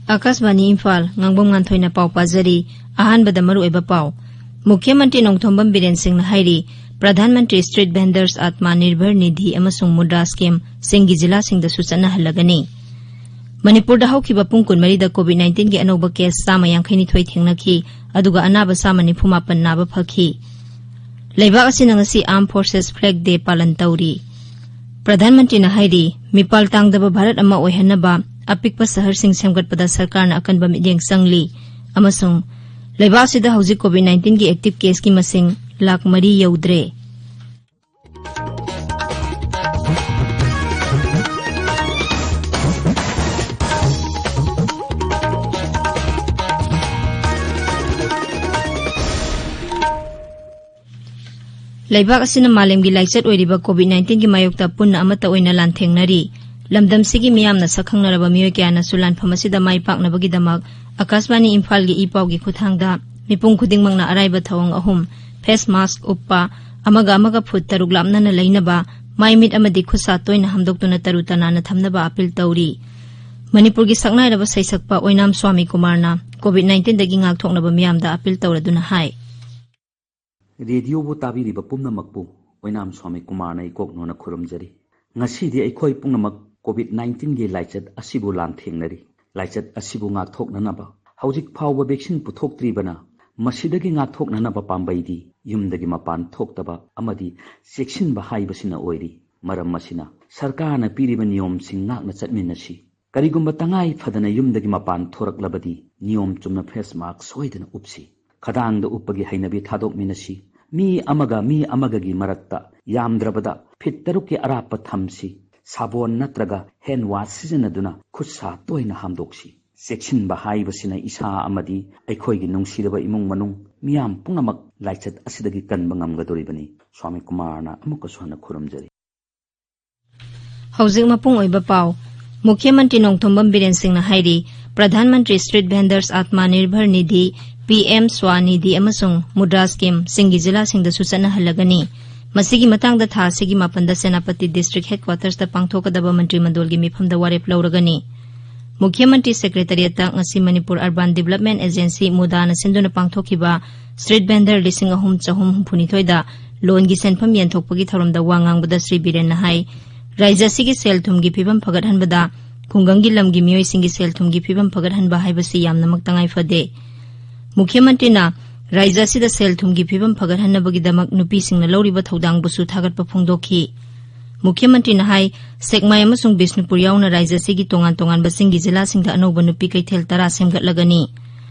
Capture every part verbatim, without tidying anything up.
ꯑꯥꯀꯥꯁꯕꯥꯅꯤ ꯏꯝꯐꯥꯜ, ꯉꯥꯡꯕꯝ ꯉꯥꯟꯊꯣꯏꯅ ꯄꯥꯎ ꯄꯥꯖꯔꯤ꯫ ꯑꯍꯥꯟꯕꯗ ꯃꯔꯨꯑꯣꯏꯕ ꯄꯥꯎ꯫ ꯃꯨꯈ꯭ꯌ ꯃꯟꯇ꯭ꯔꯤ ꯅꯣꯡꯊꯣꯝꯕꯝ ꯕꯤꯔꯦꯟ ꯁꯤꯡꯅ ꯍꯥꯏꯔꯤ, ꯄ꯭ꯔꯙꯥꯟ ꯃꯟꯇ꯭ꯔꯤ ꯁ꯭ꯇ꯭ꯔꯤꯠ ꯚꯦꯟꯗꯔꯁ ꯑꯥꯠꯃꯥ ꯅꯤꯔꯚꯔ ꯅꯤꯙꯤ ꯑꯃꯁꯨꯡ ꯃꯨꯗ꯭ꯔꯥ ꯁ꯭ꯀꯤꯝ ꯁꯤꯡꯒꯤ ꯖꯤꯂꯥꯁꯤꯡꯗꯁꯨ ꯆꯠꯅꯍꯜꯂꯒꯅꯤ꯫ ꯃꯅꯤꯄꯨꯔꯗ ꯍꯧꯈꯤꯕ ꯄꯨꯡ ꯀꯨꯟꯃꯔꯤꯗ ꯀꯣꯚꯤꯗ ꯅꯥꯏꯟꯇꯤꯟꯒꯤ ꯑꯅꯧꯕ ꯀꯦꯁ ꯆꯥꯝꯃ ꯌꯥꯡꯈꯩꯅꯤꯊꯣꯏ ꯊꯦꯡꯅꯈꯤ, ꯑꯗꯨꯒ ꯑꯅꯥꯕ ꯆꯥꯝꯃ ꯅꯤꯐꯨ ꯃꯥꯄꯟ ꯅꯥꯕ ꯐꯈꯤ꯫ ꯂꯩꯕꯥꯛ ꯑꯁꯤꯅ ꯉꯁꯤ Armed Forces Flag Day ꯄꯥꯂꯟ ꯇꯧꯔꯤ꯫ ꯄ꯭ꯔꯙꯥꯟ ꯃꯟꯇ꯭ꯔꯤꯅ ꯍꯥꯏꯔꯤ, ꯃꯤꯄꯥꯜ ꯇꯥꯡꯗꯕ ꯚꯥꯔꯠ ꯑꯃ ꯑꯣꯏꯍꯟꯅꯕ ꯑꯄꯤꯛꯄ ꯁꯍꯔꯁꯤꯡ ꯁꯦꯝꯒꯠꯄꯗ ꯁꯔꯀꯥꯔꯅ ꯑꯀꯟꯕ ꯃꯤꯠꯌꯦꯡ ꯆꯪꯂꯤ ꯑꯃꯁꯨꯡ ꯂꯩꯕꯥꯛ ꯑꯁꯤꯗ ꯍꯧꯖꯤꯛ ꯀꯣꯚꯤꯗ ꯅꯥꯏꯟꯇꯤꯟꯒꯤ ꯑꯦꯛꯇꯤꯚ ꯀꯦꯁꯀꯤ ꯃꯁꯤꯡ ꯂꯥꯈ ꯃꯔꯤ ꯌꯧꯗ꯭ꯔꯦ꯫ ꯂꯩꯕꯥꯛ ꯑꯁꯤꯅ ꯃꯥꯂꯦꯝꯒꯤ ꯂꯥꯏꯆꯠ ꯑꯣꯏꯔꯤꯕ ꯀꯣꯚꯤꯗ ꯅꯥꯏꯟꯇꯤꯟꯒꯤ ꯃꯥꯌꯣꯛꯇ ꯄꯨꯟꯅ ꯑꯃꯠꯇ ꯑꯣꯏꯅ ꯂꯥꯟꯊꯦꯡꯅꯔꯤ꯫ ꯂꯝꯗꯝꯁꯤꯒꯤ ꯃꯤꯌꯥꯝꯅ ꯁꯛꯈꯪꯅꯔꯕ ꯃꯤꯑꯣꯏ ꯀꯌꯥꯅꯁꯨ ꯂꯥꯟꯐꯝ ꯑꯁꯤꯗ ꯃꯥꯏ ꯄꯥꯛꯅꯕꯒꯤꯗꯃꯛ ꯑꯀꯥꯁꯕꯥꯅꯤ ꯏꯝꯐꯥꯜꯒꯤ ꯏ ꯄꯥꯎꯒꯤ ꯈꯨꯠꯊꯥꯡꯗ ꯃꯤꯄꯨꯝ ꯈꯨꯗꯤꯡꯃꯛꯅ ꯑꯔꯥꯏꯕ ꯊꯧꯑꯣꯡ ꯑꯍꯨꯝ, ꯐꯦꯁ ꯃꯥꯁꯛ ꯎꯞꯄ, ꯑꯃꯒ ꯑꯃꯒ ꯐꯨꯠ ꯇꯔꯨꯛ ꯂꯥꯞꯅꯅ ꯂꯩꯅꯕ, ꯃꯥꯏ ꯃꯤꯠ ꯑꯃꯗꯤ ꯈꯨꯠ ꯁꯥ ꯇꯣꯏꯅ ꯍꯥꯝꯗꯣꯛꯇꯨꯅ ꯇꯔꯨ ꯇꯅꯥꯟꯅ ꯊꯝꯅꯕ ꯑꯥꯄꯤꯜ ꯇꯧꯔꯤ꯫ ꯃꯅꯤꯄꯨꯔꯒꯤ ꯁꯛꯅꯥꯏꯔꯕ ꯁꯩꯁꯛꯄ ꯑꯣꯏꯅꯥꯝ ꯁ꯭ꯋꯥꯃꯤ ꯀꯨꯃꯥꯔꯅ ꯀꯣꯚꯤꯗ ꯅꯥꯏꯟꯇꯤꯟꯗꯒꯤ ꯉꯥꯛꯊꯣꯛꯅꯕ ꯃꯤꯌꯥꯝꯗ ꯑꯥꯄꯤꯜ ꯇꯧꯔꯗꯨꯅ ꯍꯥꯏ꯫ ꯔꯦꯗꯤꯑꯣꯕꯨ ꯇꯥꯕꯤꯔꯤꯕ ꯄꯨꯝꯅꯃꯛꯄꯨ ꯑꯣꯏꯅꯥꯝ ꯁ꯭ꯋꯥꯃꯤ ꯀꯨꯃꯥꯔꯅ ꯏꯀꯣꯛꯅꯣꯅ ꯈꯨꯔꯨꯝꯖꯔꯤ꯫ ꯉꯁꯤꯗꯤ ꯑꯩꯈꯣꯏ ꯄꯨꯝꯅꯃꯛ ꯀꯣꯚꯤꯗ ꯅꯥꯏꯟꯇꯤꯟꯒꯤ ꯂꯥꯏꯆꯠ ꯑꯁꯤꯕꯨ ꯂꯥꯟꯊꯦꯡꯅꯔꯤ꯫ ꯂꯥꯏꯆꯠ ꯑꯁꯤꯕꯨ ꯉꯥꯛꯊꯣꯛꯅꯅꯕ ꯍꯧꯖꯤꯛ ꯐꯥꯎꯕ ꯚꯦꯛꯁꯤꯟ ꯄꯨꯊꯣꯛꯇ꯭ꯔꯤꯕꯅ, ꯃꯁꯤꯗꯒꯤ ꯉꯥꯛꯊꯣꯛꯅꯅꯕ ꯄꯥꯝꯕꯩꯗꯤ ꯌꯨꯝꯗꯒꯤ ꯃꯄꯥꯟ ꯊꯣꯛꯇꯕ ꯑꯃꯗꯤ ꯆꯦꯛꯁꯤꯟꯕ ꯍꯥꯏꯕꯁꯤꯅ ꯑꯣꯏꯔꯤ꯫ ꯃꯔꯝ ꯑꯁꯤꯅ ꯁꯔꯀꯥꯔꯅ ꯄꯤꯔꯤꯕ ꯅꯤꯌꯣꯝꯁꯤꯡ ꯉꯥꯛꯅ ꯆꯠꯃꯤꯟꯅꯁꯤ꯫ ꯀꯔꯤꯒꯨꯝꯕ ꯇꯉꯥꯏ ꯐꯗꯅ ꯌꯨꯝꯗꯒꯤ ꯃꯄꯥꯟ ꯊꯣꯔꯛꯂꯕꯗꯤ ꯅꯤꯌꯣꯝ ꯆꯨꯝꯅ ꯐꯦꯁ ꯃꯥꯁꯛ ꯁꯣꯏꯗꯅ ꯎꯞꯁꯤ꯫ ꯈꯗꯥꯡꯗ ꯎꯞꯄꯒꯤ ꯍꯩꯅꯕꯤ ꯊꯥꯗꯣꯛꯃꯤꯟꯅꯁꯤ꯫ ꯃꯤ ꯑꯃꯒ ꯃꯤ ꯑꯃꯒꯒꯤ ꯃꯔꯛꯇ ꯌꯥꯝꯗ꯭ꯔꯕꯗ ꯐꯤꯠ ꯇꯔꯨꯛꯀꯤ ꯑꯔꯥꯞꯄ ꯊꯝꯁꯤ꯫ ꯁꯥꯕꯣꯟ ꯅꯠꯇ꯭ꯔꯒ ꯍꯦꯟ ꯋꯥꯁ ꯁꯤꯖꯤꯟꯅꯗꯨꯅ ꯈꯨꯠ ꯁꯥ ꯇꯣꯏꯅ ꯍꯥꯝꯗꯣꯛꯁꯤ꯫ ꯆꯦꯛꯁꯤꯟꯕ ꯍꯥꯏꯕꯁꯤꯅ ꯏꯁꯥ ꯑꯃꯗꯤ ꯑꯩꯈꯣꯏꯒꯤ ꯅꯨꯡꯁꯤꯔꯕ ꯏꯃꯨꯡ ꯃꯅꯨꯡ ꯃꯤꯌꯥꯝ ꯄꯨꯝꯅꯃꯛ ꯂꯥꯏꯆꯠ ꯑꯁꯤꯗꯒꯤ ꯀꯟꯕ ꯉꯝꯒꯗꯧꯔꯤꯕꯅꯤ꯫ ꯁ꯭ꯋꯥꯃꯤ ꯀꯨꯃꯥꯔꯅ ꯑꯃꯨꯛꯀꯁꯨ ꯍꯟꯅ ꯈꯨꯔꯨꯝꯖꯔꯤ꯫ ꯍꯧꯖꯤꯛ ꯃꯄꯨꯡ ꯑꯣꯏꯕ ꯄꯥꯎ꯫ ꯃꯨꯈ꯭ꯌ ꯃꯟꯇ꯭ꯔꯤ ꯅꯣꯡꯊꯣꯝꯕꯝ ꯕꯤꯔꯦꯟ ꯁꯤꯡꯅ ꯍꯥꯏꯔꯤ, Pradhan Mantri street vendors ꯑꯥꯠꯃꯥ Nirbhar Nidhi, P M ꯁ꯭ꯋꯥꯅꯤꯙꯤ ꯑꯃꯁꯨꯡ ꯃꯨꯗ꯭ꯔꯥ ꯁ꯭ꯀꯤꯝ ꯁꯤꯡꯒꯤ ꯖꯤꯂꯥꯁꯤꯡꯗꯁꯨ ꯆꯠꯅꯍꯜꯂꯒꯅꯤ꯫ ꯃꯁꯤꯒꯤ ꯃꯇꯥꯡꯗ ꯊꯥ ꯑꯁꯤꯒꯤ ꯃꯥꯄꯟꯗ ꯁꯦꯅꯥꯄꯇꯤ ꯗꯤꯁꯇ꯭ꯔꯤꯛ ꯍꯦꯗꯀ꯭ꯋꯥꯇꯔꯁꯇ ꯄꯥꯡꯊꯣꯛꯀꯗꯕ ꯃꯟꯇ꯭ꯔꯤ ꯃꯟꯗꯣꯜꯒꯤ ꯃꯤꯐꯝꯗ ꯋꯥꯔꯦꯞ ꯂꯧꯔꯒꯅꯤ꯫ ꯃꯨꯈ꯭ꯌ ꯃꯟꯇ꯭ꯔꯤ ꯁꯦꯀ꯭ꯔꯦꯇꯔꯤꯌꯦꯠꯇ ꯉꯁꯤ ꯃꯅꯤꯄꯨꯔ ꯑꯔꯕꯥꯟ ꯗꯤꯕꯂꯞꯃꯦꯟ ꯑꯦꯖꯦꯟꯁꯤ, ꯃꯨꯗꯥꯅ ꯁꯤꯟꯗꯨꯅ ꯄꯥꯡꯊꯣꯛꯈꯤꯕ ꯁ꯭ꯇ꯭ꯔꯤꯠ ꯚꯦꯟꯗꯔ ꯂꯤꯁꯤꯡ ꯑꯍꯨꯝ ꯆꯍꯨꯝ ꯍꯨꯝꯐꯨꯅꯤꯊꯣꯏꯗ ꯂꯣꯟꯒꯤ ꯁꯦꯟꯐꯝ ꯌꯦꯟꯊꯣꯛꯄꯒꯤ ꯊꯧꯔꯝꯗ ꯋꯥ ꯉꯥꯡꯕꯗ ꯁ꯭ꯔꯤ ꯕꯤꯔꯦꯟꯅ ꯍꯥꯏ, ꯔꯥꯖ꯭ꯌ ꯑꯁꯤꯒꯤ ꯁꯦꯜ ꯊꯨꯝꯒꯤ ꯐꯤꯕꯝ ꯐꯒꯠꯍꯟꯕꯗ ꯈꯨꯡꯒꯪꯒꯤ ꯂꯝꯒꯤ ꯃꯤꯑꯣꯏꯁꯤꯡꯒꯤ ꯁꯦꯜ ꯊꯨꯝꯒꯤ ꯐꯤꯕꯝ ꯐꯒꯠꯍꯟꯕ ꯍꯥꯏꯕꯁꯤ ꯌꯥꯝꯅꯃꯛ ꯇꯉꯥꯏ ꯐꯗꯦ꯫ ꯃꯨꯈ꯭ꯌ ꯃꯟꯇ꯭ꯔꯤꯅ ꯔꯥꯖ꯭ꯌ ꯑꯁꯤꯗ ꯁꯦꯜ ꯊꯨꯝꯒꯤ ꯐꯤꯕꯝ ꯐꯒꯠꯍꯟꯅꯕꯒꯤꯗꯃꯛ ꯅꯨꯄꯤꯁꯤꯡꯅ ꯂꯧꯔꯤꯕ ꯊꯧꯗꯥꯡꯕꯨꯁꯨ ꯊꯥꯒꯠꯄ ꯐꯣꯡꯗꯣꯛꯈꯤ꯫ ꯃꯨꯈ꯭ꯌ ꯃꯟꯇ꯭ꯔꯤꯅ ꯍꯥꯏ, ꯁꯦꯛꯃꯥꯏ ꯑꯃꯁꯨꯡ ꯕꯤꯁꯅꯨꯄꯨꯔ ꯌꯥꯎꯅ ꯔꯥꯖ꯭ꯌ ꯑꯁꯤꯒꯤ ꯇꯣꯉꯥꯟ ꯇꯣꯉꯥꯟꯕ ꯆꯤꯡꯒꯤ ꯖꯤꯂꯥꯁꯤꯡꯗ ꯑꯅꯧꯕ ꯅꯨꯄꯤ ꯀꯩꯊꯦꯜ ꯇꯔꯥ ꯁꯦꯝꯒꯠꯂꯒꯅꯤ꯫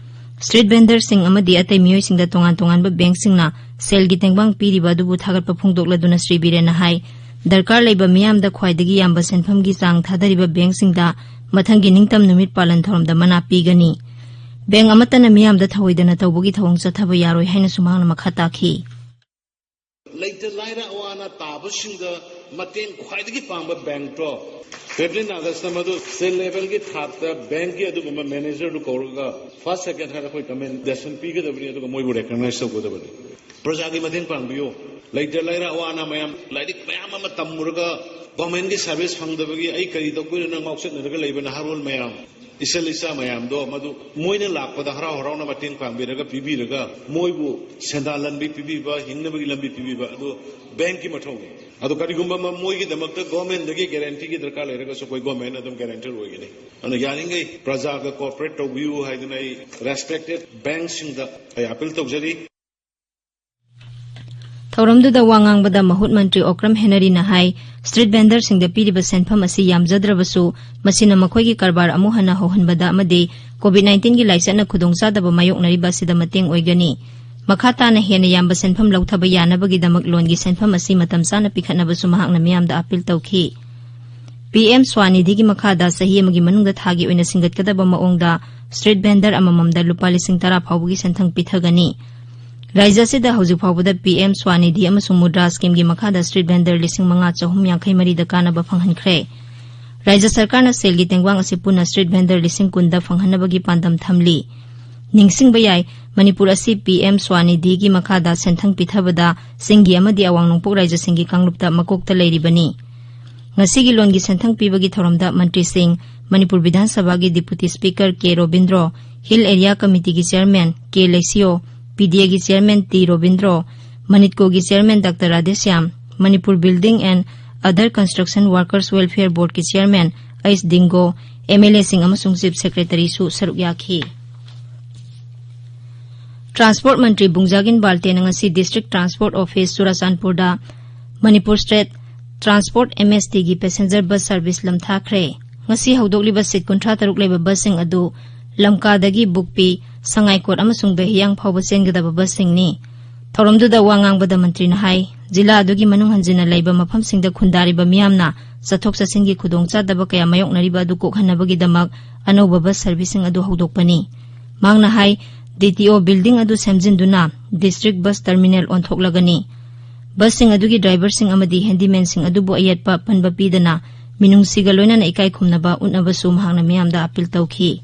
ꯁ꯭ꯇ꯭ꯔꯤꯠ ꯚꯦꯟꯗꯔꯁꯤꯡ ꯑꯃꯗꯤ ꯑꯇꯩ ꯃꯤꯑꯣꯏꯁꯤꯡꯗ ꯇꯣꯉꯥꯟ ꯇꯣꯉꯥꯟꯕ ꯕꯦꯡꯛꯁꯤꯡꯅ ꯁꯦꯜꯒꯤ ꯇꯦꯡꯕꯥꯡ ꯄꯤꯔꯤꯕ ꯑꯗꯨꯕꯨ ꯊꯥꯒꯠꯄ ꯐꯣꯡꯗꯣꯛꯂꯗꯨꯅ ꯁ꯭ꯔꯤ ꯕꯤꯔꯦꯟꯅ ꯍꯥꯏ, ꯗꯔꯀꯥꯔ ꯂꯩꯕ ꯃꯤꯌꯥꯝꯗ ꯈ꯭ꯋꯥꯏꯗꯒꯤ ꯌꯥꯝꯕ ꯁꯦꯟꯐꯝꯒꯤ ꯆꯥꯡ ꯊꯥꯗꯔꯤꯕ ꯕꯦꯡꯛꯁꯤꯡꯗ ꯃꯊꯪꯒꯤ ꯅꯤꯡꯇꯝ ꯅꯨꯃꯤꯠ ꯄꯥꯂꯟ ꯊꯧꯔꯝꯗ ꯃꯅꯥ ꯄꯤꯒꯅꯤ꯫ ꯕꯦꯡꯛ ꯑꯃꯠꯇꯅ ꯃꯤꯌꯥꯝꯗ ꯊꯧꯑꯣꯏꯗꯅ ꯇꯧꯕꯒꯤ ꯊꯧꯑꯣꯡ ꯆꯠꯊꯕ ꯌꯥꯔꯣꯏ ꯍꯥꯏꯅꯁꯨ ꯃꯍꯥꯛꯅ ꯃꯈꯥ ꯇꯥꯈꯤ꯫ ꯂꯩꯇ ꯂꯥꯏꯔ ꯑꯋꯥ ꯑꯅꯥ ꯇꯥꯕꯁꯤꯡꯗ ꯃꯇꯦꯡ ꯈ꯭ꯋꯥꯏꯗꯒꯤ ꯄꯥꯡꯕ ꯕꯦꯡꯛꯇꯣ ꯐꯤꯐꯇꯤꯟ ꯑꯥꯒꯁꯇ ꯃꯗꯨ ꯁ꯭ꯇꯦꯠ ꯂꯦꯚꯦꯜꯒꯤ ꯊꯥꯛꯇ ꯕꯦꯡꯛꯀꯤ ꯑꯗꯨꯒꯨꯝꯕ ꯃꯦꯅꯦꯖꯔꯗꯨ ꯀꯧꯔꯒ ꯐꯥꯔꯁ, ꯁꯦꯀꯦꯟ ꯍꯥꯏꯅ ꯑꯩꯈꯣꯏ ꯀꯃꯦꯟꯗꯦꯁꯟ ꯄꯤꯒꯗꯕꯅꯤ, ꯑꯗꯨꯒ ꯃꯣꯏꯕꯨ ꯔꯦꯀꯒꯅꯥꯏꯖ ꯇꯧꯒꯗꯕꯅꯤ꯫ ꯄ꯭ꯔꯖꯥꯒꯤ ꯃꯇꯦꯡ ꯄꯥꯡꯕꯤꯌꯨ꯫ ꯂꯩꯇ ꯂꯥꯏꯔ ꯑꯋꯥ ꯑꯅꯥ ꯃꯌꯥꯝ, ꯂꯥꯏꯔꯤꯛ ꯃꯌꯥꯝ ꯑꯃ ꯇꯝꯃꯨꯔꯒ ꯒꯣꯔꯃꯦꯟꯒꯤ ꯁꯥꯔꯚꯤꯁ ꯐꯪꯗꯕꯒꯤ ꯑꯩ ꯀꯔꯤ ꯇꯧꯗꯣꯏꯅꯣ ꯉꯥꯎꯆꯠꯅꯔꯒ ꯂꯩꯕ ꯅꯍꯥꯔꯣꯜ ꯃꯌꯥꯝ, ꯏꯆꯜ ꯏꯆꯥ ꯃꯌꯥꯝꯗꯣ ꯃꯗꯨ ꯃꯣꯏꯅ ꯂꯥꯛꯄꯗ ꯍꯔꯥꯎ ꯍꯔꯥꯎꯅ ꯃꯇꯦꯡ ꯄꯥꯡꯕꯤꯔꯒ ꯄꯤꯕꯤꯔꯒ ꯃꯣꯏꯕꯨ ꯁꯦꯟꯗꯥꯟ ꯂꯝꯕꯤ ꯄꯤꯕꯤꯕ, ꯍꯤꯡꯅꯕꯒꯤ ꯂꯝꯕꯤ ꯄꯤꯕꯤꯕ ꯑꯗꯨ ꯕꯦꯡꯛꯀꯤ ꯃꯊꯧꯅꯤ꯫ ꯑꯗꯣ ꯀꯔꯤꯒꯨꯝꯕ ꯃ-, ꯃꯣꯏꯒꯤꯗꯃꯛꯇ ꯒꯣꯔꯃꯦꯟꯗꯒꯤ ꯒꯦꯔꯦꯟꯇꯤꯒꯤ ꯗꯔꯀꯥꯔ ꯂꯩꯔꯒꯁꯨ ꯑꯩꯈꯣꯏ ꯒꯣꯔꯃꯦꯟ ꯑꯗꯨꯝ ꯒꯦꯔꯦꯟꯇꯔ ꯑꯣꯏꯒꯅꯤ꯫ ꯑꯗꯨꯅ ꯌꯥꯔꯤꯉꯩ ꯄ꯭ꯔꯖꯥꯒ ꯀꯣꯑꯣꯄꯔꯦꯠ ꯇꯧꯕꯤꯌꯨ ꯍꯥꯏꯗꯨꯅ ꯑꯩ ꯔꯦꯁꯄꯦꯛꯇꯦꯗ ꯕꯦꯡꯛꯁꯤꯡꯗ ꯑꯩ ꯑꯄꯤꯜ ꯇꯧꯖꯔꯤ꯫ ꯊꯧꯔꯝꯗꯨꯗ ꯋꯥ ꯉꯥꯡꯕꯗ ꯃꯍꯨꯠ ꯃꯟꯇ꯭ꯔꯤ ꯑꯣꯀ꯭ꯔꯝ ꯍꯦꯅꯔꯤꯅ ꯍꯥꯏ, ꯁ꯭ꯇ꯭ꯔꯤꯠ ꯚꯦꯟꯗꯔꯁꯤꯡꯗ ꯄꯤꯔꯤꯕ ꯁꯦꯟꯐꯝ ꯑꯁꯤ ꯌꯥꯝꯖꯗ꯭ꯔꯕꯁꯨ, ꯃꯁꯤꯅ ꯃꯈꯣꯏꯒꯤ ꯀꯔꯕꯥꯔ ꯑꯃꯨꯛ ꯍꯟꯅ ꯍꯧꯍꯟꯕꯗ ꯑꯃꯗꯤ ꯀꯣꯚꯤꯗ ꯅꯥꯏꯟꯇꯤꯟꯒꯤ ꯂꯥꯏꯆꯠꯅ ꯈꯨꯗꯣꯡꯆꯥꯗꯕ ꯃꯥꯌꯣꯛꯅꯔꯤꯕ ꯑꯁꯤꯗ ꯃꯇꯦꯡ ꯑꯣꯏꯒꯅꯤ꯫ ꯃꯈꯥ ꯇꯥꯅ ꯍꯦꯟꯅ ꯌꯥꯝꯕ ꯁꯦꯟꯐꯝ ꯂꯧꯊꯕ ꯌꯥꯅꯕꯒꯤꯗꯃꯛ ꯂꯣꯟꯒꯤ ꯁꯦꯟꯐꯝ ꯑꯁꯤ ꯃꯇꯝ ꯆꯥꯅ ꯄꯤꯈꯠꯅꯕꯁꯨ ꯃꯍꯥꯛꯅ ꯃꯤꯌꯥꯝꯗ ꯑꯄꯤꯜ ꯇꯧꯈꯤ꯫ ꯄꯤ ꯑꯦꯝ ꯁ꯭ꯋꯥꯅꯤꯙꯤꯒꯤ ꯃꯈꯥꯗ ꯆꯍꯤ ꯑꯃꯒꯤ ꯃꯅꯨꯡꯗ ꯊꯥꯒꯤ ꯑꯣꯏꯅ ꯁꯤꯡꯒꯠꯀꯗꯕ ꯃꯑꯣꯡꯗ ꯁ꯭ꯇ꯭ꯔꯤꯠ ꯚꯦꯟꯗꯔ ꯑꯃꯃꯝꯗ ꯂꯨꯄꯥ ꯂꯤꯁꯤꯡ ꯇꯔꯥ ꯐꯥꯎꯕꯒꯤ ꯁꯦꯟꯊꯪ ꯄꯤꯊꯒꯅꯤ꯫ ꯔꯥꯖ꯭ꯌ ꯑꯁꯤꯗ ꯍꯧꯖꯤꯛ ꯐꯥꯎꯕꯗ ꯄꯤ ꯑꯦꯝ ꯁ꯭ꯋꯥꯅꯤꯙꯤ ꯑꯃꯁꯨꯡ ꯃꯨꯗ꯭ꯔꯥ ꯁ꯭ꯀꯤꯝꯒꯤ ꯃꯈꯥꯗ ꯁ꯭ꯇ꯭ꯔꯤꯠ ꯚꯦꯟꯗꯔ ꯂꯤꯁꯤꯡ ꯃꯉꯥ ꯆꯍꯨꯝ ꯌꯥꯡꯈꯩ ꯃꯔꯤꯗ ꯀꯥꯟꯅꯕ ꯐꯪꯍꯟꯈ꯭ꯔꯦ꯫ ꯔꯥꯖ꯭ꯌ ꯁꯔꯀꯥꯔꯅ ꯁꯦꯜꯒꯤ ꯇꯦꯡꯕꯥꯡ ꯑꯁꯤ ꯄꯨꯟꯅ ꯁ꯭ꯇ꯭ꯔꯤꯠ ꯚꯦꯟꯗꯔ ꯂꯤꯁꯤꯡ ꯀꯨꯟꯗ ꯐꯪꯍꯟꯅꯕꯒꯤ ꯄꯥꯟꯗꯝ ꯊꯝꯂꯤ꯫ ꯅꯤꯡꯁꯤꯡꯕ ꯌꯥꯏ, ꯃꯅꯤꯄꯨꯔ ꯑꯁꯤ ꯄꯤ ꯑꯦꯝ ꯁ꯭ꯋꯥꯅꯤꯙꯤꯒꯤ ꯃꯈꯥꯗ ꯁꯦꯟꯊꯪ ꯄꯤꯊꯕꯗ ꯆꯤꯡꯒꯤ ꯑꯃꯗꯤ ꯑꯋꯥꯡ ꯅꯣꯡꯄꯣꯛ ꯔꯥꯖ꯭ꯌꯁꯤꯡꯒꯤ ꯀꯥꯡꯂꯨꯞꯇ ꯃꯀꯣꯛꯇ ꯂꯩꯔꯤꯕꯅꯤ꯫ ꯉꯁꯤꯒꯤ ꯂꯣꯟꯒꯤ ꯁꯦꯟꯊꯪ ꯄꯤꯕꯒꯤ ꯊꯧꯔꯝꯗ ꯃꯟꯇ꯭ꯔꯤꯁꯤꯡ, ꯃꯅꯤꯄꯨꯔ ꯕꯤꯙꯥꯟ ꯁꯚꯥꯒꯤ deputy speaker K Robindro, hill area ꯀꯃꯤꯇꯤꯒꯤ chairman K Leishiyo, P D ꯑꯦꯒꯤ ꯆꯤꯌꯔꯃꯦꯟ ꯇꯤ ꯔꯣꯕꯤꯟꯗ꯭ꯔꯣ, ꯃꯅꯤꯠꯀꯣꯒꯤ chairman doctor Radheshyam, Manipur building and other construction workers welfare ꯕꯣꯔꯗꯀꯤ chairman H Dingo, M L ꯑꯦꯁꯤꯡ ꯑꯃꯁꯨꯡ ꯆꯤꯐ ꯁꯦꯀ꯭ꯔꯦꯇꯔꯤꯁꯨ ꯁꯔꯨꯛ ꯌꯥꯈꯤ꯫ ꯇ꯭ꯔꯥꯟꯁꯄꯣꯔꯠ ꯃꯟꯇ꯭ꯔꯤ ꯕꯨꯡꯖꯥꯒꯤꯟ ꯕꯥꯜꯇꯦꯅ ꯉꯁꯤ ꯗꯤꯁꯇ꯭ꯔꯤꯛ ꯇ꯭ꯔꯥꯟꯁꯄꯣꯔꯠ ꯑꯣꯐꯤꯁ ꯆꯨꯔꯥꯆꯥꯟꯄꯨꯔꯗ ꯃꯅꯤꯄꯨꯔ ꯁ꯭ꯇꯦꯠ ꯇ꯭ꯔꯥꯟꯁꯄꯣꯔꯠ, ꯑꯦꯝ ꯑꯦꯁ ꯇꯤꯒꯤ ꯄꯦꯁꯦꯟꯖꯔ ꯕꯁ ꯁꯔꯚꯤꯁ ꯂꯝꯊꯥꯈ꯭ꯔꯦ꯫ ꯉꯁꯤ ꯍꯧꯗꯣꯛꯂꯤꯕ ꯁꯤꯠ ꯀꯨꯟꯊ꯭ꯔꯥ ꯇꯔꯨꯛ ꯂꯩꯕ ꯕꯁꯁꯤꯡ ꯑꯗꯨ ꯂꯝꯀꯥꯗꯒꯤ ꯕꯨꯛꯄꯤ, ꯁꯉꯥꯏꯀꯣꯠ ꯑꯃꯁꯨꯡ ꯕꯦꯍꯤꯌꯥꯡ ꯐꯥꯎꯕ ꯆꯦꯟꯒꯗꯕ ꯕꯁꯁꯤꯡꯅꯤ꯫ ꯊꯧꯔꯝꯗꯨꯗ ꯋꯥ ꯉꯥꯡꯕꯗ ꯃꯟꯇ꯭ꯔꯤꯅ ꯍꯥꯏ, ꯖꯤꯂꯥ ꯑꯗꯨꯒꯤ ꯃꯅꯨꯡ ꯍꯟꯖꯤꯟꯅ ꯂꯩꯕ ꯃꯐꯝꯁꯤꯡꯗ ꯈꯨꯟꯗꯥꯔꯤꯕ ꯃꯤꯌꯥꯝꯅ ꯆꯠꯊꯣꯛ ꯆꯠꯁꯤꯟꯒꯤ ꯈꯨꯗꯣꯡꯆꯥꯗꯕ ꯀꯌꯥ ꯃꯥꯌꯣꯛꯅꯔꯤꯕ ꯑꯗꯨ ꯀꯣꯛꯍꯟꯅꯕꯒꯤꯗꯃꯛ ꯑꯅꯧꯕ ꯕꯁ ꯁꯔꯚꯤꯁꯁꯤꯡ ꯑꯗꯨ ꯍꯧꯗꯣꯛꯄꯅꯤ꯫ ꯃꯍꯥꯛꯅ ꯍꯥꯏ, ꯗꯤ ꯇꯤ ꯑꯣ ꯕꯤꯜꯗꯤꯡ ꯑꯗꯨ ꯁꯦꯝꯖꯤꯟꯗꯨꯅ ꯗꯤꯁꯇ꯭ꯔꯤꯛ ꯕꯁ ꯇꯔꯃꯤꯅꯦꯜ ꯑꯣꯟꯊꯣꯛꯂꯒꯅꯤ꯫ ꯕꯁꯁꯤꯡ ꯑꯗꯨꯒꯤ ꯗ꯭ꯔꯥꯏꯚꯔꯁꯤꯡ ꯑꯃꯗꯤ ꯍꯦꯟꯗꯤꯃꯦꯟꯁꯤꯡ ꯑꯗꯨꯕꯨ ꯑꯌꯦꯠꯄ ꯄꯟꯕ ꯄꯤꯗꯅ ꯃꯤꯅꯨꯡꯁꯤꯒ ꯂꯣꯏꯅꯅ ꯏꯀꯥꯏ ꯈꯨꯝꯅꯕ ꯎꯠꯅꯕꯁꯨ ꯃꯍꯥꯛꯅ ꯃꯤꯌꯥꯝꯗ ꯑꯄꯤꯜ ꯇꯧꯈꯤ꯫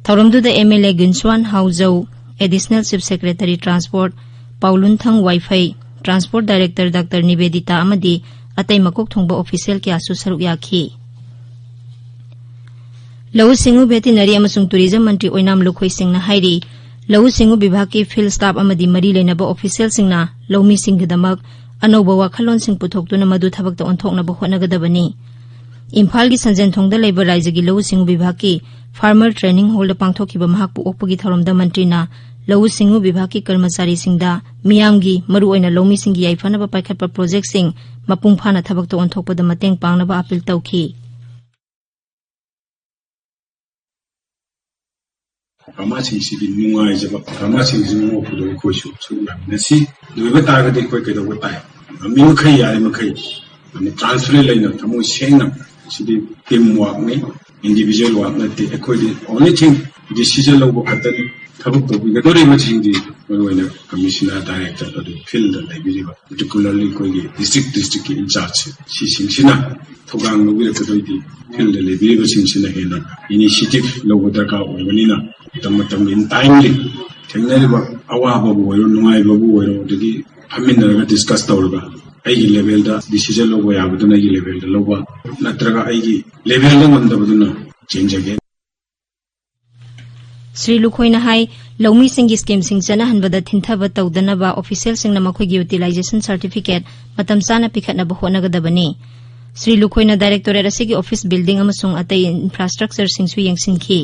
ꯊꯧꯔꯝꯗꯨꯗ M L A Ginsuan Hauzel, additional chief secretary transport Paolunthang Vaiphei, transport director doctor Nivedita ꯑꯃꯗꯤ ꯑꯇꯩ ꯃꯀꯣꯛ ꯊꯣꯡꯕ ꯑꯣꯐꯤꯁꯤꯌꯦꯜ ꯀꯌꯥꯁꯨ ꯁꯔꯨꯛ ꯌꯥꯈꯤ꯫ ꯂꯧꯎ ꯁꯤꯡꯎ, ꯚꯦꯇꯤꯅꯔꯤ ꯑꯃꯁꯨꯡ ꯇꯨꯔꯤꯖꯝ ꯃꯟꯇ꯭ꯔꯤ ꯑꯣꯏꯅꯥꯝ ꯂꯨꯈꯣꯏ ꯁꯤꯡꯅ ꯍꯥꯏꯔꯤ, ꯂꯧꯎ ꯁꯤꯡꯎ ꯕꯤꯚꯥꯒꯀꯤ ꯐꯤꯜꯗ ꯁ꯭ꯇꯥꯐ ꯑꯃꯗꯤ ꯃꯔꯤ ꯂꯩꯅꯕ ꯑꯣꯐꯤꯁꯤꯌꯦꯜꯁꯤꯡꯅ ꯂꯧꯃꯤꯁꯤꯡꯒꯤꯗꯃꯛ ꯑꯅꯧꯕ ꯋꯥꯈꯜꯂꯣꯟꯁꯤꯡ ꯄꯨꯊꯣꯛꯇꯨꯅ ꯃꯗꯨ ꯊꯕꯛꯇ ꯑꯣꯟꯊꯣꯛꯅꯕ ꯍꯣꯠꯅꯒꯗꯕꯅꯤ꯫ ꯏꯝꯐꯥꯜꯒꯤ ꯁꯟꯖꯦꯟꯊꯣꯡꯗ ꯂꯩꯕ ꯔꯥꯏꯖ꯭ꯌꯒꯤ ꯂꯧꯎ ꯁꯤꯡꯎ ꯕꯤꯚꯥꯒꯀꯤ ꯐꯥꯔꯃꯔ ꯇ꯭ꯔꯦꯅꯤꯡ ꯍꯣꯜꯗ ꯄꯥꯡꯊꯣꯛꯈꯤꯕ ꯃꯍꯥꯛꯄꯨ ꯑꯣꯛꯄꯒꯤ ꯊꯧꯔꯝꯗ ꯃꯟꯇ꯭ꯔꯤꯅ ꯂꯧꯎ ꯁꯤꯡꯎ ꯕꯤꯚꯥꯒꯀꯤ ꯀꯔꯃꯆꯥꯔꯤꯁꯤꯡꯗ ꯃꯤꯌꯥꯝꯒꯤ, ꯃꯔꯨꯑꯣꯏꯅ ꯂꯧꯃꯤꯁꯤꯡꯒꯤ ꯌꯥꯏꯐꯅꯕ ꯄꯥꯏꯈꯠꯄ ꯄ꯭ꯔꯣꯖꯦꯛꯁꯤꯡ ꯃꯄꯨꯡ ꯐꯥꯅ ꯊꯕꯛꯇ ꯑꯣꯟꯊꯣꯛꯄꯗ ꯃꯇꯦꯡ ꯄꯥꯡꯅꯕ ꯑꯄꯤꯜ ꯇꯧꯈꯤ꯫ ꯐꯥꯔꯃꯔꯁꯤꯡꯁꯤꯒꯤ ꯅꯨꯡꯉꯥꯏꯖꯕ, ꯐꯥꯔꯃꯔꯁꯤꯡꯁꯤ ꯅꯣꯛꯄꯗꯣ ꯑꯩꯈꯣꯏꯁꯨ ꯁꯔꯨꯛ ꯌꯥꯃꯤꯟꯅꯁꯤ꯫ ꯂꯣꯏꯕ ꯇꯥꯔꯒꯗꯤ ꯑꯩꯈꯣꯏ ꯀꯩꯗꯧꯕ ꯇꯥꯏ? ꯉꯝꯃꯤ ꯃꯈꯩ, ꯌꯥꯔꯤ ꯃꯈꯩ, ꯌꯥꯝꯅ ꯇ꯭ꯔꯥꯟꯁꯄꯦꯔꯦꯟ ꯂꯩꯅ, ꯊꯃꯣꯏ ꯁꯦꯡꯅ, ꯁꯤꯗꯤ ꯇꯤꯝ ꯋꯥꯔꯛꯅꯤ, ꯏꯟꯗꯤꯚꯤꯖꯨꯋꯦꯜ ꯋꯥꯔꯛ ꯅꯠꯇꯦ꯫ ꯑꯩꯈꯣꯏꯗꯤ ꯑꯣꯟꯂꯤ ꯊꯤꯡ ꯗꯤꯁꯤꯖꯟ ꯂꯧꯕ ꯈꯛꯇꯅꯤ꯫ ꯊꯕꯛ ꯇꯧꯕꯤꯒꯗꯧꯔꯤꯕꯁꯤꯡꯗꯤ ꯃꯔꯨꯑꯣꯏꯅ ꯀꯃꯤꯁꯅꯔ, ꯗꯥꯏꯔꯦꯛꯇꯔ, ꯑꯗꯨ ꯐꯤꯜꯗ ꯂꯩꯕꯤꯔꯤꯕ, ꯄꯔꯇꯤꯀꯨꯂꯔꯂꯤ ꯑꯩꯈꯣꯏꯒꯤ ꯗꯤꯁꯇ꯭ꯔꯤꯛ ꯗꯤꯁꯇ꯭ꯔꯤꯛꯀꯤ ꯏꯟꯆꯥꯔꯖꯁꯦ, ꯁꯤꯁꯤꯡꯁꯤꯅ ꯊꯧꯗꯥꯡ ꯂꯧꯕꯤꯔꯛꯀꯗꯣꯏꯗꯤ ꯐꯤꯜꯗ ꯂꯩꯕꯤꯔꯤꯕꯁꯤꯡꯁꯤꯅ ꯍꯦꯟꯅ ꯏꯅꯤꯁꯤꯌꯦꯇꯤꯚ ꯂꯧꯕ ꯗꯔꯀꯥꯔ ꯑꯣꯏꯕꯅꯤꯅ, ꯃꯇꯝ ꯃꯇꯝꯒꯤ ꯏꯟ ꯇꯥꯏꯝꯂꯤ ꯊꯦꯡꯅꯔꯤꯕ ꯑꯋꯥꯕꯕꯨ ꯑꯣꯏꯔꯣ, ꯅꯨꯡꯉꯥꯏꯕꯕꯨ ꯑꯣꯏꯔꯣ, ꯑꯗꯒꯤ ꯐꯝꯃꯤꯟꯅꯔꯒ ꯗꯤꯁꯀꯁ ꯇꯧꯔꯒ ꯑꯩꯒꯤ ꯂꯦꯚꯦꯜꯗ ꯗꯤꯁꯤꯖꯟ ꯂꯧꯕ ꯌꯥꯕꯗꯨꯅ ꯑꯩꯒꯤ ꯂꯦꯚꯦꯜꯗ ꯂꯧꯕ, ꯅꯠꯇ꯭ꯔꯒ ꯑꯩꯒꯤ ꯂꯦꯚꯦꯜꯗ ꯉꯝꯗꯕꯗꯨꯅ ꯆꯦꯟꯖꯒꯦ꯫ ꯁ꯭ꯔꯤ ꯂꯨꯈꯣꯏꯅ ꯍꯥꯏ, ꯂꯧꯃꯤꯁꯤꯡꯒꯤ ꯁ꯭ꯀꯤꯝꯁꯤꯡ ꯆꯠꯅꯍꯟꯕꯗ ꯊꯤꯟꯊꯕ ꯇꯧꯗꯅꯕ ꯑꯣꯐꯤꯁꯤꯌꯦꯜꯁꯤꯡꯅ ꯃꯈꯣꯏꯒꯤ ꯌꯨꯇꯤꯂꯥꯏꯖꯦꯁꯟ ꯁꯥꯔꯇꯤꯐꯤꯀꯦꯠ ꯃꯇꯝ ꯆꯥꯅ ꯄꯤꯈꯠꯅꯕ ꯍꯣꯠꯅꯒꯗꯕꯅꯤ꯫ ꯁ꯭ꯔꯤ ꯂꯨꯈꯣꯏꯅ ꯗꯥꯏꯔꯦꯛꯇꯣꯔꯦꯠ ꯑꯁꯤꯒꯤ ꯑꯣꯐꯤꯁ ꯕꯤꯜꯗꯤꯡ ꯑꯃꯁꯨꯡ ꯑꯇꯩ ꯏꯟꯐ꯭ꯔꯥꯁ꯭ꯇ꯭ꯔꯛꯆꯔꯁꯤꯡꯁꯨ ꯌꯦꯡꯁꯤꯟꯈꯤ꯫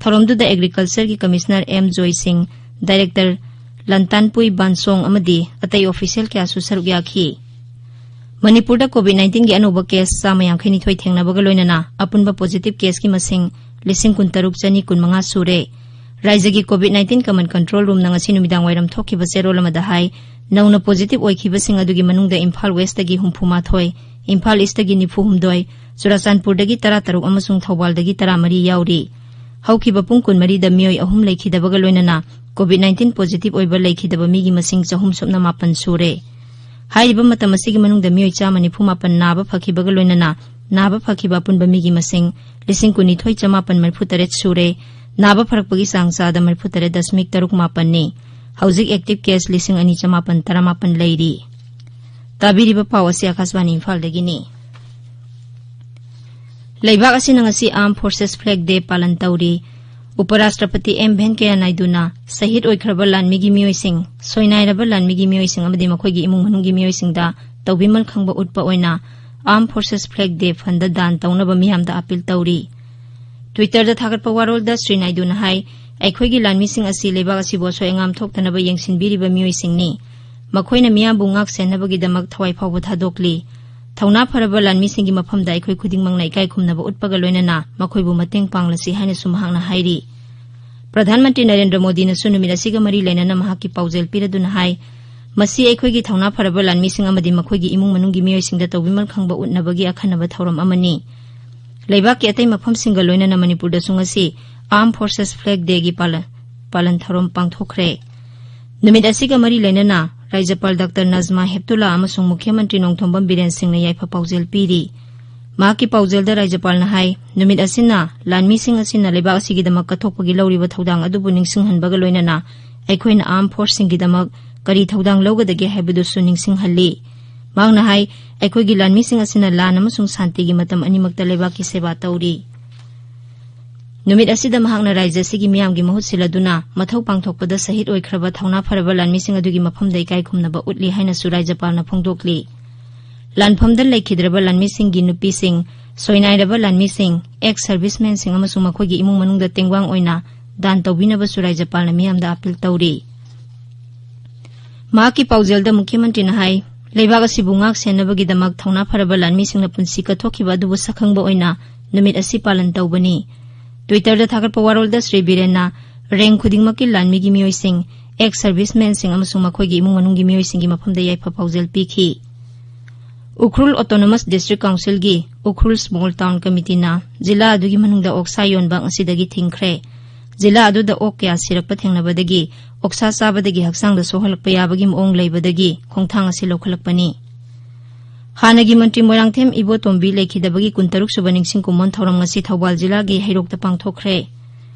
ꯊꯧꯔꯝꯗꯨꯗ ꯑꯦꯒ꯭ꯔꯤꯀꯜꯆꯔꯒꯤ ꯀꯃꯤꯁꯅꯔ ꯑꯦꯝ ꯖꯣꯏ ꯁꯤꯡ, ꯗꯥꯏꯔꯦꯛꯇꯔ ꯂꯟꯇꯥꯟꯄꯨꯏ ꯕꯥꯟꯁꯣꯡ ꯑꯃꯗꯤ ꯑꯇꯩ ꯑꯣꯐꯤꯁꯤꯌꯦꯜ ꯀꯌꯥꯁꯨ ꯁꯔꯨꯛ ꯌꯥꯈꯤ꯫ ꯃꯅꯤꯄꯨꯔꯗ ꯀꯣꯚꯤꯗ ꯅꯥꯏꯟꯇꯤꯟꯒꯤ ꯑꯅꯧꯕ ꯀꯦꯁ ꯆꯥꯝꯃ ꯌꯥꯡꯈꯩ ꯅꯤꯊꯣꯏ ꯊꯦꯡꯅꯕꯒ ꯂꯣꯏꯅꯅ ꯑꯄꯨꯟꯕ ꯄꯣꯖꯤꯇꯤꯚ ꯀꯦꯁꯀꯤ ꯃꯁꯤꯡ ꯂꯤꯁꯤꯡ ꯀꯨꯟ ꯇꯔꯨꯛ ꯆꯅꯤ ꯀꯨꯟ ꯃꯉꯥ ꯁꯨꯔꯦ꯫ ꯔꯥꯖ꯭ꯌꯒꯤ ꯀꯣꯚꯤꯗ ꯅꯥꯏꯟꯇꯤꯟ ꯀꯃꯟ ꯀꯟꯇ꯭ꯔꯣꯜ ꯔꯨꯝꯅ ꯉꯁꯤ ꯅꯨꯃꯤꯗꯥꯡ ꯋꯥꯏꯔꯝ ꯊꯣꯛꯈꯤꯕ ꯆꯦꯔꯣꯜ ꯑꯃꯗ ꯍꯥꯏ, ꯅꯧꯅ ꯄꯣꯖꯤꯇꯤꯚ ꯑꯣꯏꯈꯤꯕꯁꯤꯡ ꯑꯗꯨꯒꯤ ꯃꯅꯨꯡꯗ ꯏꯝꯐꯥꯜ ꯋꯦꯁꯇꯒꯤ ꯍꯨꯝꯐꯨ ꯃꯥꯊꯣꯏ, ꯏꯝꯐꯥꯜ ꯏꯁꯇꯒꯤ ꯅꯤꯐꯨ ꯍꯨꯝꯗꯣꯏ, ꯆꯨꯔꯥꯆꯥꯟꯄꯨꯔꯗꯒꯤ ꯇꯔꯥ ꯇꯔꯨꯛ ꯑꯃꯁꯨꯡ ꯊꯧꯕꯥꯜꯗꯒꯤ ꯇꯔꯥ ꯃꯔꯤ ꯌꯥꯎꯔꯤ꯫ ꯍꯧꯈꯤꯕ ꯄꯨꯡ ꯀꯨꯟ ꯃꯔꯤꯗ ꯃꯤꯑꯣꯏ ꯑꯍꯨꯝ ꯂꯩꯈꯤꯗꯕꯒ ꯂꯣꯏꯅꯅ ꯀꯣꯚꯤꯗ ꯅꯥꯏꯟꯇꯤꯟ ꯄꯣꯖꯤꯇꯤꯚ ꯑꯣꯏꯕ ꯂꯩꯈꯤꯗꯕ ꯃꯤꯒꯤ ꯃꯁꯤꯡ ꯆꯍꯨꯝ ꯁꯨꯞꯅ ꯃꯥꯄꯟ ꯁꯨꯔꯦ꯫ ꯍꯥꯏꯔꯤꯕ ꯃꯇꯝ ꯑꯁꯤꯒꯤ ꯃꯅꯨꯡꯗ ꯃꯤꯑꯣꯏ ꯆꯥꯝꯃ ꯅꯤꯐꯨ ꯃꯥꯄꯟ ꯅꯥꯕ ꯐꯈꯤꯕꯒ ꯂꯣꯏꯅꯅ ꯅꯥꯕ ꯐꯈꯤꯕ ꯑꯄꯨꯟꯕ ꯃꯤꯒꯤ ꯃꯁꯤꯡ ꯂꯤꯁꯤꯡ ꯀꯨꯟꯅꯤꯊꯣꯏ ꯆꯃꯥꯄꯟ ꯃꯔꯤꯐꯨ ꯇꯔꯦꯠ ꯁꯨꯔꯦ꯫ ꯅꯥꯕ ꯐꯔꯛꯄꯒꯤ ꯆꯥꯡ ꯆꯥꯗ ꯃꯔꯤꯐꯨ ꯇꯔꯦꯠ ꯗꯁꯃꯤꯛ ꯇꯔꯨꯛ ꯃꯥꯄꯟꯅꯤ꯫ ꯍꯧꯖꯤꯛ ꯑꯦꯛꯇꯤꯚ ꯀꯦꯁ ꯂꯤꯁꯤꯡ ꯑꯅꯤ ꯆꯃꯥꯄꯟ ꯇꯔꯥꯃꯥꯄꯟ ꯂꯩꯔꯤ꯫ ꯇꯥꯕꯤꯔꯤꯕ ꯄꯥꯎ ꯑꯁꯤ ꯑꯥꯀꯥꯁꯕꯥꯅꯤ ꯏꯝꯐꯥꯜꯗꯒꯤꯅꯤ꯫ ꯂꯩꯕꯥꯛ ꯑꯁꯤꯅ ꯉꯁꯤ ꯑꯥꯔꯝ ꯐꯣꯔꯁꯦꯁ ꯐ꯭ꯂꯦꯒ ꯗꯦ ꯄꯥꯂꯟ ꯇꯧꯔꯤ꯫ ꯎꯄꯔꯥꯁꯇ꯭ꯔꯄꯇꯤ ꯑꯦꯝ ꯚꯦꯟꯀꯌꯥ ꯅꯥꯏꯗꯨꯅ ꯁꯍꯤꯗ ꯑꯣꯏꯈ꯭ꯔꯕ ꯂꯥꯟꯃꯤꯒꯤ ꯃꯤꯑꯣꯏꯁꯤꯡ, ꯁꯣꯏꯅꯥꯏꯔꯕ ꯂꯥꯟꯃꯤꯒꯤ ꯃꯤꯑꯣꯏꯁꯤꯡ ꯑꯃꯗꯤ ꯃꯈꯣꯏꯒꯤ ꯏꯃꯨꯡ ꯃꯅꯨꯡꯒꯤ ꯃꯤꯑꯣꯏꯁꯤꯡꯗ ꯇꯧꯕꯤꯃꯜ ꯈꯪꯕ ꯎꯠꯄ ꯑꯣꯏꯅ ꯑꯥꯔꯝ ꯐꯣꯔꯁꯦꯁ ꯐ꯭ꯂꯦꯒ ꯗꯦ ꯐꯟꯗ ꯗꯥꯟ ꯇꯧꯅꯕ ꯃꯤꯌꯥꯝꯗ ꯑꯥꯄꯤꯜ ꯇꯧꯔꯤ꯫ ꯇ꯭ꯋꯤꯇꯔꯗ ꯊꯥꯒꯠꯄ ꯋꯥꯔꯣꯜꯗ ꯁ꯭ꯔꯤ ꯅꯥꯏꯗꯨꯅ ꯍꯥꯏ, ꯑꯩꯈꯣꯏꯒꯤ ꯂꯥꯟꯃꯤꯁꯤꯡ ꯑꯁꯤ ꯂꯩꯕꯥꯛ ꯑꯁꯤꯕꯨ ꯑꯁꯣꯏ ꯑꯉꯥꯝ ꯊꯣꯛꯇꯅꯕ ꯌꯦꯡꯁꯤꯟꯕꯤꯔꯤꯕ ꯃꯤꯑꯣꯏꯁꯤꯡꯅꯤ꯫ ꯃꯈꯣꯏꯅ ꯃꯤꯌꯥꯝꯕꯨ ꯉꯥꯛ ꯁꯦꯟꯅꯕꯒꯤꯗꯃꯛ ꯊꯋꯥꯏ ꯐꯥꯎꯕ ꯊꯥꯗꯣꯛꯂꯤ꯫ ꯊꯧꯅꯥ ꯐꯔꯕ ꯂꯥꯟꯃꯤꯁꯤꯡꯒꯤ ꯃꯐꯝꯗ ꯑꯩꯈꯣꯏ ꯈꯨꯗꯤꯡꯃꯛꯅ ꯏꯀꯥꯏ ꯈꯨꯝꯅꯕ ꯎꯠꯄꯒ ꯂꯣꯏꯅꯅ ꯃꯈꯣꯏꯕꯨ ꯃꯇꯦꯡ ꯄꯥꯡꯂꯁꯤ ꯍꯥꯏꯅꯁꯨ ꯃꯍꯥꯛꯅ ꯍꯥꯏꯔꯤ꯫ ꯄ꯭ꯔꯙꯥꯟ ꯃꯟꯇ꯭ꯔꯤ ꯅꯔꯦꯟꯗ꯭ꯔ ꯃꯣꯗꯤꯅꯁꯨ ꯅꯨꯃꯤꯠ ꯑꯁꯤꯒ ꯃꯔꯤ ꯂꯩꯅꯅ ꯃꯍꯥꯛꯀꯤ ꯄꯥꯎꯖꯦꯜ ꯄꯤꯔꯗꯨꯅ ꯍꯥꯏ, ꯃꯁꯤ ꯑꯩꯈꯣꯏꯒꯤ ꯊꯧꯅꯥ ꯐꯔꯕ ꯂꯥꯟꯃꯤꯁꯤꯡ ꯑꯃꯗꯤ ꯃꯈꯣꯏꯒꯤ ꯏꯃꯨꯡ ꯃꯅꯨꯡꯒꯤ ꯃꯤꯑꯣꯏꯁꯤꯡꯗ ꯇꯧꯕꯤꯃꯜ ꯈꯪꯕ ꯎꯠꯅꯕꯒꯤ ꯑꯈꯟꯅꯕ ꯊꯧꯔꯝ ꯑꯃꯅꯤ꯫ ꯂꯩꯕꯥꯛꯀꯤ ꯑꯇꯩ ꯃꯐꯝꯁꯤꯡꯒ ꯂꯣꯏꯅꯅ ꯃꯅꯤꯄꯨꯔꯗꯁꯨ ꯉꯁꯤ ꯑꯥꯔꯝ ꯐꯣꯔꯁꯦꯁ ꯐ꯭ꯂꯦꯒ ꯗꯦꯒꯤ ꯄꯥꯂꯟ, ꯄꯥꯂꯟ ꯊꯧꯔꯝ ꯄꯥꯡꯊꯣꯛꯈ꯭ꯔꯦ꯫ ꯅꯨꯃꯤꯠ ꯑꯁꯤꯒ ꯃꯔꯤ ꯂꯩꯅꯅ ꯔꯥꯖ꯭ꯌꯄꯥꯜ ꯗꯥꯛꯇꯔ ꯅꯖꯃꯥ ꯍꯦꯞꯇꯨꯂꯥ ꯑꯃꯁꯨꯡ ꯃꯨꯈ꯭ꯌ ꯃꯟꯇ꯭ꯔꯤ ꯅꯣꯡꯊꯣꯝꯕꯝ ꯕꯤꯔꯦꯟ ꯁꯤꯡꯅ ꯌꯥꯏꯐ ꯄꯥꯎꯖꯦꯜ ꯄꯤꯔꯤ꯫ ꯃꯍꯥꯛꯀꯤ ꯄꯥꯎꯖꯦꯜꯗ ꯔꯥꯖ꯭ꯌꯄꯥꯜꯅ ꯍꯥꯏ, ꯅꯨꯃꯤꯠ ꯑꯁꯤꯅ ꯂꯥꯟꯃꯤꯁꯤꯡ ꯑꯁꯤꯅ ꯂꯩꯕꯥꯛ ꯑꯁꯤꯒꯤꯗꯃꯛ ꯀꯠꯊꯣꯛꯄꯒꯤ ꯂꯧꯔꯤꯕ ꯊꯧꯗꯥꯡ ꯑꯗꯨꯕꯨ ꯅꯤꯡꯁꯤꯡꯍꯟꯕꯒ ꯂꯣꯏꯅꯅ ꯑꯩꯈꯣꯏꯅ ꯑꯥꯔꯝ ꯐꯣꯔꯁꯁꯤꯡꯒꯤꯗꯃꯛ ꯀꯔꯤ ꯊꯧꯗꯥꯡ ꯂꯧꯒꯗꯒꯦ ꯍꯥꯏꯕꯗꯨꯁꯨ ꯅꯤꯡꯁꯤꯡꯍꯜꯂꯤ꯫ ꯃꯍꯥꯛꯅ ꯍꯥꯏ, ꯑꯩꯈꯣꯏꯒꯤ ꯂꯥꯟꯃꯤꯁꯤꯡ ꯑꯁꯤꯅ ꯂꯥꯟ ꯑꯃꯁꯨꯡ ꯁꯥꯟꯇꯤꯒꯤ ꯃꯇꯝ ꯑꯅꯤꯃꯛꯇ ꯂꯩꯕꯥꯛꯀꯤ ꯁꯦꯕꯥ ꯇꯧꯔꯤ꯫ ꯅꯨꯃꯤꯠ ꯑꯁꯤꯗ ꯃꯍꯥꯛꯅ ꯔꯥꯖ꯭ꯌ ꯑꯁꯤꯒꯤ ꯃꯤꯌꯥꯝꯒꯤ ꯃꯍꯨꯠ ꯁꯤꯜꯂꯗꯨꯅ ꯃꯊꯧ ꯄꯥꯡꯊꯣꯛꯄꯗ ꯁꯍꯤꯗ ꯑꯣꯏꯈ꯭ꯔꯕ ꯊꯧꯅꯥ ꯐꯔꯕ ꯂꯥꯟꯃꯤꯁꯤꯡ ꯑꯗꯨꯒꯤ ꯃꯐꯝꯗ ꯏꯀꯥꯏ ꯈꯨꯝꯅꯕ ꯎꯠꯂꯤ ꯍꯥꯏꯅꯁꯨ ꯔꯥꯖ꯭ꯌꯄꯥꯜꯅ ꯐꯣꯡꯗꯣꯛꯂꯤ꯫ ꯂꯥꯟꯐꯝꯗ ꯂꯩꯈꯤꯗ꯭ꯔꯕ ꯂꯥꯟꯃꯤꯁꯤꯡꯒꯤ ꯅꯨꯄꯤꯁꯤꯡ, ꯁꯣꯏꯅꯥꯏꯔꯕ ꯂꯥꯟꯃꯤꯁꯤꯡ, ex servicemenꯁꯤꯡ ꯑꯃꯁꯨꯡ ꯃꯈꯣꯏꯒꯤ ꯏꯃꯨꯡ ꯃꯅꯨꯡꯗ ꯇꯦꯡꯕꯥꯡ ꯑꯣꯏꯅ ꯗꯥꯟ ꯇꯧꯕꯤꯅꯕꯁꯨ ꯔꯥꯖ꯭ꯌꯄꯥꯜꯅ ꯃꯤꯌꯥꯝꯗ ꯑꯥꯄꯤꯜ ꯇꯧꯔꯤ꯫ ꯃꯍꯥꯛꯀꯤ ꯄꯥꯎꯖꯦꯜꯗ ꯃꯨꯈ꯭ꯌ ꯃꯟꯇ꯭ꯔꯤꯅ ꯍꯥꯏ, ꯂꯩꯕꯥꯛ ꯑꯁꯤꯕꯨ ꯉꯥꯛ ꯁꯦꯟꯅꯕꯒꯤꯗꯃꯛ ꯊꯧꯅꯥ ꯐꯔꯕ ꯂꯥꯟꯃꯤꯁꯤꯡꯅ ꯄꯨꯟꯁꯤ ꯀꯠꯊꯣꯛꯈꯤꯕ ꯑꯗꯨꯕꯨ ꯁꯛꯈꯪꯕ ꯑꯣꯏꯅ ꯅꯨꯃꯤꯠ ꯑꯁꯤ ꯄꯥꯂꯟ ꯇꯧꯕꯅꯤ꯫ Twitterꯗ ꯊꯥꯒꯠꯄ ꯋꯥꯔꯣꯜꯗ ꯁ꯭ꯔꯤ ꯕꯤꯔꯦꯟꯅ rank ꯈꯨꯗꯤꯡꯃꯛꯀꯤ ꯂꯥꯟꯃꯤꯒꯤ ꯃꯤꯑꯣꯏꯁꯤꯡ, ex servicemenꯁꯤꯡ ꯑꯃꯁꯨꯡ ꯃꯈꯣꯏꯒꯤ ꯏꯃꯨꯡ ꯃꯅꯨꯡꯒꯤ ꯃꯤꯑꯣꯏꯁꯤꯡꯒꯤ ꯃꯐꯝꯗ ꯌꯥꯏꯐ ꯄꯥꯎꯖꯦꯜ ꯄꯤꯈꯤ꯫ Ukhrul Autonomous District Councilꯒꯤ Ukhrul Small Town Committeeꯅ ꯖꯤꯂꯥ ꯑꯗꯨꯒꯤ ꯃꯅꯨꯡꯗ ꯑꯣꯛꯁꯥ ꯌꯣꯟꯕ ꯉꯁꯤꯗꯒꯤ ꯊꯤꯡꯈ꯭ꯔꯦ꯫ ꯖꯤꯂꯥ ꯑꯗꯨꯗ ꯑꯣꯛ ꯀꯌꯥ ꯁꯤꯔꯛꯄ ꯊꯦꯡꯅꯕꯗꯒꯤ ꯑꯣꯛꯁꯥ ꯆꯥꯕꯗꯒꯤ ꯍꯛꯆꯥꯡꯗ ꯁꯣꯛꯍꯜꯂꯛꯄ ꯌꯥꯕꯒꯤ ꯃꯑꯣꯡ ꯂꯩꯕꯗꯒꯤ ꯈꯣꯡꯊꯥꯡ ꯑꯁꯤ ꯂꯧꯈꯠꯂꯛꯄꯅꯤ꯫ ꯍꯥꯟꯅꯒꯤ ꯃꯟꯇ꯭ꯔꯤ ꯃꯣꯏꯔꯥꯡꯊꯦꯝ ꯏꯕꯣꯇꯣꯝꯕꯤ ꯂꯩꯈꯤꯗꯕꯒꯤ ꯀꯨꯟꯇꯔꯨꯛ ꯁꯨꯕ ꯅꯤꯡꯁꯤꯡ ꯀꯨꯝꯑꯣꯟ ꯊꯧꯔꯝ ꯉꯁꯤ ꯊꯧꯕꯥꯜ ꯖꯤꯂꯥꯒꯤ ꯍꯩꯔꯣꯛꯇ ꯄꯥꯡꯊꯣꯛꯈ꯭ꯔꯦ꯫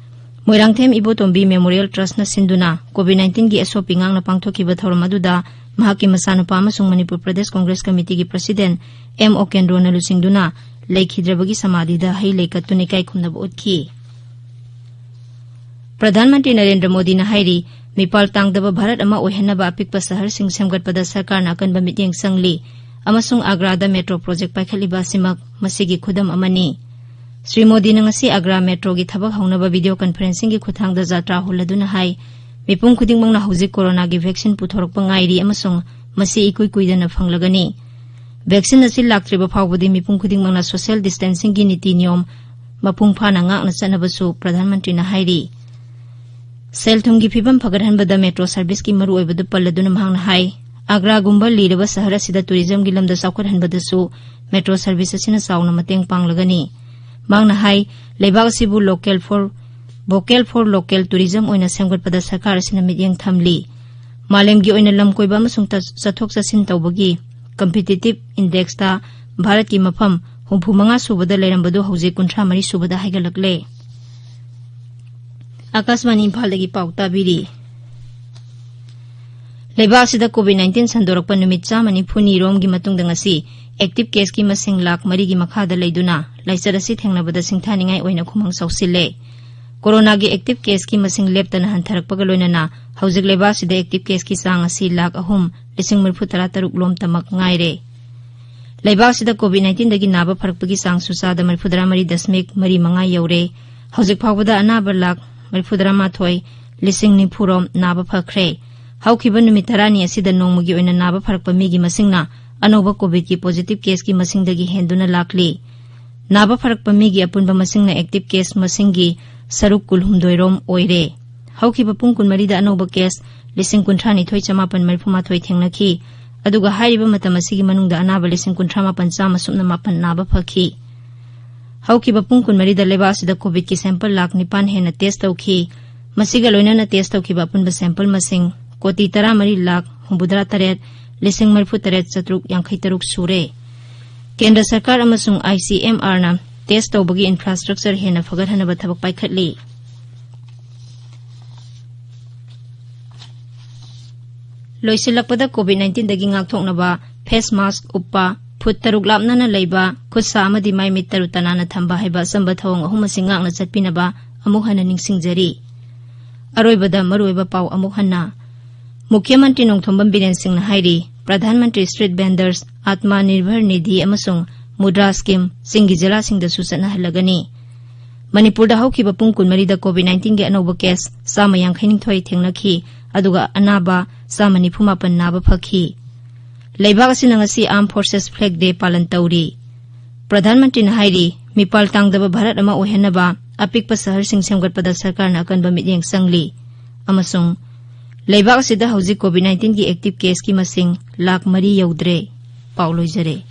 ꯃꯣꯏꯔꯥꯡꯊꯦꯝ ꯏꯕꯣꯇꯣꯝꯕꯤ Memorial Trustꯅ ꯁꯤꯟꯗꯨꯅ COVID nineteenꯒꯤ ꯑꯁꯣꯛꯄꯤ ꯉꯥꯛꯅ ꯄꯥꯡꯊꯣꯛꯈꯤꯕ ꯊꯧꯔꯝ ꯑꯗꯨꯗ ꯃꯍꯥꯛꯀꯤ ꯃꯆꯥꯅꯨꯄꯥ ꯑꯃꯁꯨꯡ ꯃꯅꯤꯄꯨꯔ ꯄ꯭ꯔꯗꯦꯁ ꯀꯣꯡꯒ꯭ꯔꯦꯁ ꯀꯃꯤꯇꯤꯒꯤ ꯄ꯭ꯔꯁꯤꯗꯦꯟ ꯑꯦꯝ ꯑꯣꯀꯦꯟꯗ꯭ꯔꯣꯅ ꯂꯨꯆꯤꯡꯗꯨꯅ ꯂꯩꯈꯤꯗ꯭ꯔꯕꯒꯤ ꯁꯃꯥꯙꯤꯗ ꯍꯩ ꯂꯩ ꯀꯠꯇꯨꯅ ꯏꯀꯥꯏ ꯈꯨꯝꯅꯕ ꯎꯠꯈꯤ꯫ ꯄ꯭ꯔꯙꯥꯟ ꯃꯟꯇ꯭ꯔꯤ ꯅꯔꯦꯟꯗ꯭ꯔ ꯃꯣꯗꯤꯅ ꯍꯥꯏꯔꯤ, ꯃꯤꯄꯥꯜ ꯇꯥꯡꯗꯕ ꯚꯥꯔꯠ ꯑꯃ ꯑꯣꯏꯍꯟꯅꯕ ꯑꯄꯤꯛꯄ ꯁꯍꯔꯁꯤꯡ ꯁꯦꯝꯒꯠꯄꯗ ꯁꯔꯀꯥꯔꯅ ꯑꯀꯟꯕ ꯃꯤꯠꯌꯦꯡ ꯆꯪꯂꯤ ꯑꯃꯁꯨꯡ ꯑꯒ꯭ꯔꯥꯗ metro project ꯄꯥꯏꯈꯠꯂꯤꯕ ꯑꯁꯤꯃꯛ ꯃꯁꯤꯒꯤ ꯈꯨꯗꯝ ꯑꯃꯅꯤ꯫ ꯁ꯭ꯔꯤ ꯃꯣꯗꯤꯅ ꯉꯁꯤ ꯑꯒ꯭ꯔꯥ metroꯒꯤ ꯊꯕꯛ ꯍꯧꯅꯕ video conferencingꯒꯤ ꯈꯨꯠꯊꯥꯡꯗ ꯖꯥꯇ꯭ꯔꯥ ꯍꯨꯜꯂꯗꯨꯅ ꯍꯥꯏ, ꯃꯤꯄꯨꯝ ꯈꯨꯗꯤꯡꯃꯛꯅ ꯍꯧꯖꯤꯛ ꯀꯣꯔꯣꯅꯥꯒꯤ vaccine ꯄꯨꯊꯣꯔꯛꯄ ꯉꯥꯏꯔꯤ ꯑꯃꯁꯨꯡ ꯃꯁꯤ ꯏꯀꯨꯏ ꯀꯨꯏꯗꯅ ꯐꯪꯂꯒꯅꯤ꯫ Vaccine ꯑꯁꯤ ꯂꯥꯛꯇ꯭ꯔꯤꯕ ꯐꯥꯎꯕꯗꯤ ꯃꯤꯄꯨꯝ ꯈꯨꯗꯤꯡꯃꯛꯅ social distancingꯒꯤ ꯅꯤꯇꯤ ꯅꯤꯌꯣꯝ ꯃꯄꯨꯡ ꯐꯥꯅ ꯉꯥꯛꯅ ꯆꯠꯅꯕꯁꯨ ꯄ꯭ꯔꯙꯥꯟ ꯃꯟꯇ꯭ꯔꯤꯅ ꯍꯥꯏꯔꯤ꯫ ꯁꯦꯜ ꯊꯨꯝꯒꯤ ꯐꯤꯕꯝ ꯐꯒꯠꯍꯟꯕꯗ metro serviceꯀꯤ ꯃꯔꯨꯑꯣꯏꯕꯗꯨ ꯄꯜꯂꯗꯨꯅ ꯃꯍꯥꯛꯅ ꯍꯥꯏ, ꯑꯒ꯭ꯔꯥꯒꯨꯝꯕ ꯂꯤꯔꯕ ꯁꯍꯔ ꯑꯁꯤꯗ tourismꯒꯤ ꯂꯝꯗ ꯆꯥꯎꯈꯠꯍꯟꯕꯗꯁꯨ metro service ꯑꯁꯤꯅ ꯆꯥꯎꯅ ꯃꯇꯦꯡ ꯄꯥꯡꯂꯒꯅꯤ꯫ ꯃꯍꯥꯛꯅ ꯍꯥꯏ, ꯂꯩꯕꯥꯛ ꯑꯁꯤꯕꯨ local for, vocal for local tourism ꯑꯣꯏꯅ ꯁꯦꯝꯒꯠꯄꯗ ꯁꯔꯀꯥꯔ ꯑꯁꯤꯅ ꯃꯤꯠꯌꯦꯡ ꯊꯝꯂꯤ꯫ ꯃꯥꯂꯦꯝꯒꯤ ꯑꯣꯏꯅ ꯂꯝ ꯀꯣꯏꯕ ꯑꯃꯁꯨꯡ ꯇ-, ꯆꯠꯊꯣꯛ ꯆꯠꯁꯤꯟ ꯇꯧꯕꯒꯤ competitive indexꯇ ꯚꯥꯔꯠꯀꯤ ꯃꯐꯝ ꯍꯨꯝꯐꯨ ꯃꯉꯥ ꯁꯨꯕꯗ ꯂꯩꯔꯝꯕꯗꯨ ꯍꯧꯖꯤꯛ ꯀꯨꯟꯊ꯭ꯔꯥ ꯃꯔꯤ ꯁꯨꯕꯗ ꯍꯥꯏꯒꯠꯂꯛꯂꯦ꯫ ꯑꯥꯀꯥꯁꯕꯥꯅꯤ ꯏꯝꯐꯥꯜꯗꯒꯤ ꯄꯥꯎ ꯇꯥꯕꯤꯔꯤ꯫ ꯂꯩꯕꯥꯛ ꯑꯁꯤꯗ COVID nineteen ꯁꯟꯗꯣꯔꯛꯄ ꯅꯨꯃꯤꯠ ꯆꯥꯝꯃ ꯅꯤꯐꯨꯅꯤ ꯔꯣꯝꯒꯤ ꯃꯇꯨꯡꯗ ꯉꯁꯤ active caseꯀꯤ ꯃꯁꯤꯡ ꯂꯥꯈ ꯃꯔꯤꯒꯤ ꯃꯈꯥꯗ ꯂꯩꯗꯨꯅ ꯂꯥꯏꯆꯠ ꯑꯁꯤ ꯊꯦꯡꯅꯕꯗ ꯁꯤꯡꯊꯥꯅꯤꯡꯉꯥꯏ ꯑꯣꯏꯅ ꯈꯨꯃꯥꯡ ꯆꯥꯎꯁꯤꯜꯂꯦ꯫ ꯀꯣꯔꯣꯅꯥꯒꯤ active caseꯀꯤ ꯃꯁꯤꯡ ꯂꯦꯞꯇꯅ ꯍꯟꯊꯔꯛꯄꯒ ꯂꯣꯏꯅꯅ ꯍꯧꯖꯤꯛ ꯂꯩꯕꯥꯛ ꯑꯁꯤꯗ active caseꯀꯤ ꯆꯥꯡ ꯑꯁꯤ ꯂꯥꯈ ꯑꯍꯨꯝ ꯂꯤꯁꯤꯡ ꯃꯔꯤꯐꯨ ꯇꯔꯥ ꯇꯔꯨꯛ ꯂꯣꯝꯇꯃꯛ ꯉꯥꯏꯔꯦ꯫ ꯂꯩꯕꯥꯛ ꯑꯁꯤꯗ COVID nineteenꯗꯒꯤ ꯅꯥꯕ ꯐꯔꯛꯄꯒꯤ ꯆꯥꯡꯁꯨ ꯆꯥꯗ ꯃꯔꯤꯐꯨ ꯇꯔꯥ ꯃꯔꯤ ꯗꯁꯃꯤꯛ ꯃꯔꯤ ꯃꯉꯥ ꯌꯧꯔꯦ꯫ ꯍꯧꯖꯤꯛ ꯐꯥꯎꯕꯗ ꯑꯅꯥꯕ ꯂꯥꯈ ꯃꯔꯤꯐꯨ ꯇꯔꯥ ꯃꯥꯊꯣꯏ ꯂꯤꯁꯤꯡ ꯅꯤꯐꯨ ꯔꯣꯝ ꯅꯥꯕ ꯐꯈ꯭ꯔꯦ꯫ ꯍꯧꯈꯤꯕ ꯅꯨꯃꯤꯠ ꯇꯔꯥꯅꯤ ꯑꯁꯤꯗ ꯅꯣꯡꯃꯒꯤ ꯑꯣꯏꯅ ꯅꯥꯕ ꯐꯔꯛꯄ ꯃꯤꯒꯤ ꯃꯁꯤꯡꯅ ꯑꯅꯧꯕ COVIDꯀꯤ positive caseꯀꯤ ꯃꯁꯤꯡꯗꯒꯤ ꯍꯦꯟꯗꯨꯅ ꯂꯥꯛꯂꯤ꯫ ꯅꯥꯕ ꯐꯔꯛꯄ ꯃꯤꯒꯤ ꯑꯄꯨꯟꯕ ꯃꯁꯤꯡꯅ active case ꯃꯁꯤꯡꯒꯤ ꯁꯔꯨꯛ ꯀꯨꯟꯍꯨꯝꯗꯣꯏ ꯔꯣꯝ ꯑꯣꯏꯔꯦ꯫ ꯍꯧꯈꯤꯕ ꯄꯨꯡ ꯀꯨꯟꯃꯔꯤꯗ ꯑꯅꯧꯕ case ꯂꯤꯁꯤꯡ ꯀꯨꯟꯊ꯭ꯔꯥ ꯅꯤꯊꯣꯏ ꯆꯃꯥꯄꯟ ꯃꯔꯤꯐꯨ ꯃꯥꯊꯣꯏ ꯊꯦꯡꯅꯈꯤ꯫ ꯑꯗꯨꯒ ꯍꯥꯏꯔꯤꯕ ꯃꯇꯝ ꯑꯁꯤꯒꯤ ꯃꯅꯨꯡꯗ ꯑꯅꯥꯕ ꯂꯤꯁꯤꯡ ꯀꯨꯟꯊ꯭ꯔꯥ ꯃꯥꯄꯟ ꯆꯥꯝꯃ ꯁꯨꯞꯅ ꯃꯥꯄꯟ ꯅꯥꯕ ꯐꯈꯤ꯫ ꯍꯧꯈꯤꯕ ꯄꯨꯡ ꯀꯨꯟꯃꯔꯤꯗ ꯂꯩꯕꯥꯛ ꯑꯁꯤꯗ COVIDꯀꯤ sample ꯂꯥꯈ ꯅꯤꯄꯥꯟ ꯍꯦꯟꯅ test ꯇꯧꯈꯤ꯫ ꯃꯁꯤꯒ ꯂꯣꯏꯅꯅ test ꯇꯧꯈꯤꯕ ꯑꯄꯨꯟꯕ sample ꯃꯁꯤꯡ ꯀꯣꯇꯤ ꯇꯔꯥꯃꯔꯤ ꯂꯥꯈ ꯍꯨꯝꯐꯨꯇꯔꯥ ꯇꯔꯦꯠ ꯂꯤꯁꯤꯡ ꯃꯔꯤꯐꯨ ꯇꯔꯦꯠ ꯆꯥꯇ꯭ꯔꯨꯛ ꯌꯥꯡꯈꯩ ꯇꯔꯨꯛ ꯁꯨꯔꯦ꯫ ꯀꯦꯟꯗ꯭ꯔ ꯁꯔꯀꯥꯔ ꯑꯃꯁꯨꯡ ICMRꯅ test ꯇꯧꯕꯒꯤ infrastructure ꯍꯦꯟꯅ ꯐꯒꯠꯍꯟꯅꯕ ꯊꯕꯛ ꯄꯥꯏꯈꯠꯂꯤ꯫ ꯂꯣꯏꯁꯤꯜꯂꯛꯄꯗ COVID nineteenꯗꯒꯤ ꯉꯥꯛꯊꯣꯛꯅꯕ face mask ꯎꯞꯄ, ꯐꯨꯠ ꯇꯔꯨꯛ ꯂꯥꯞꯅꯅ ꯂꯩꯕ, ꯈꯨꯠ ꯁꯥ ꯑꯃꯗꯤ ꯃꯥꯏ ꯃꯤꯠ ꯇꯔꯨ ꯇꯅꯥꯟꯅ ꯊꯝꯕ ꯍꯥꯏꯕ ꯑꯆꯝꯕ ꯊꯧꯑꯣꯡ ꯑꯍꯨꯝ ꯑꯁꯤ ꯉꯥꯛꯅ ꯆꯠꯄꯤꯅꯕ ꯑꯃꯨꯛ ꯍꯟꯅ ꯅꯤꯡꯁꯤꯡꯖꯔꯤ꯫ ꯑꯔꯣꯏꯕꯗ ꯃꯔꯨꯑꯣꯏꯕ ꯄꯥꯎ ꯑꯃꯨꯛ ꯍꯟꯅ꯫ ꯃꯨꯈ꯭ꯌ ꯃꯟꯇ꯭ꯔꯤ ꯅꯣꯡꯊꯣꯝꯕꯝ ꯕꯤꯔꯦꯟ ꯁꯤꯡꯅ ꯍꯥꯏꯔꯤ, ꯄ꯭ꯔꯙꯥꯟ ꯃꯟꯇ꯭ꯔꯤ street vendors, ꯑꯥꯠꯃ ꯅꯤꯔꯚꯔ ꯅꯤꯙꯤ ꯑꯃꯁꯨꯡ ꯃꯨꯗ꯭ꯔꯥ scheme ꯆꯤꯡꯒꯤ ꯖꯤꯂꯥꯁꯤꯡꯗꯁꯨ ꯆꯠꯅꯍꯜꯂꯒꯅꯤ꯫ ꯃꯅꯤꯄꯨꯔꯗ ꯍꯧꯈꯤꯕ ꯄꯨꯡ ꯀꯨꯟꯃꯔꯤꯗ COVID nineteenꯒꯤ ꯑꯅꯧꯕ case ꯆꯥꯝꯃ ꯌꯥꯡꯈꯩ ꯅꯤꯊꯣꯏ ꯊꯦꯡꯅꯈꯤ, ꯑꯗꯨꯒ ꯑꯅꯥꯕ ꯆꯥꯝꯃ ꯅꯤꯐꯨ ꯃꯥꯄꯟ ꯅꯥꯕ ꯐꯈꯤ꯫ ꯂꯩꯕꯥꯛ ꯑꯁꯤꯅ ꯉꯁꯤ Armed Forces Flag Day ꯄꯥꯂꯟ ꯇꯧꯔꯤ꯫ ꯄ꯭ꯔꯙꯥꯟ ꯃꯟꯇ꯭ꯔꯤꯅ ꯍꯥꯏꯔꯤ, ꯃꯤꯄꯥꯜ ꯇꯥꯡꯗꯕ ꯚꯥꯔꯠ ꯑꯃ ꯑꯣꯏꯍꯟꯅꯕ ꯑꯄꯤꯛꯄ ꯁꯍꯔꯁꯤꯡ ꯁꯦꯝꯒꯠꯄꯗ ꯁꯔꯀꯥꯔꯅ ꯑꯀꯟꯕ ꯃꯤꯠꯌꯦꯡ ꯆꯪꯂꯤ꯫ ꯑꯃꯁꯨꯡ ꯂꯩꯕꯥꯛ ꯑꯁꯤꯗ ꯍꯧꯖꯤꯛ COVID nineteenꯒꯤ active caseꯀꯤ ꯃꯁꯤꯡ ꯂꯥꯈ ꯃꯔꯤ ꯌꯧꯗ꯭ꯔꯦ꯫ ꯄꯥꯎ ꯂꯣꯏꯖꯔꯦ꯫